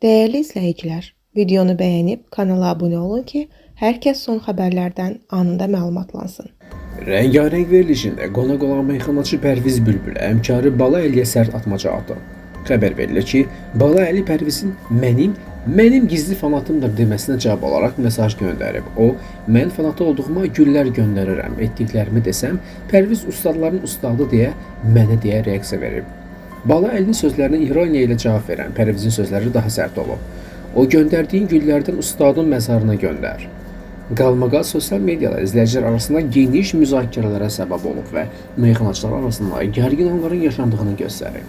Dəyərli izləyicilər, videonu bəyənib kanala abunə olun ki, hər kəs son xəbərlərdən anında məlumatlansın. Rəngarəng verilişində qonaq olan meyxanaçı Pərviz Bülbülə həmkarı Bala Əliyə sərt atmaca atıb. Xəbər verilir ki, Bala Əli Pərvizin mənim gizli fanatımdır deməsinə cavab olaraq mesaj göndərib. O, mən fanatı olduğuma güllər göndərirəm, etdiklərimi desəm, Pərviz ustadların ustadı deyə mənə deyə reaksiya verib. Bala Əlinin sözlərinə ironiya ilə cavab verən Pərvizin sözləri daha sərt olub. O göndərdiyin güllərdən ustadın məzarına göndər. Qalmaqal sosial mediada izləyicilər arasında geniş müzakirələrə səbəb olub və meyxanaçılar arasında gərgin anların yaşandığını göstərib.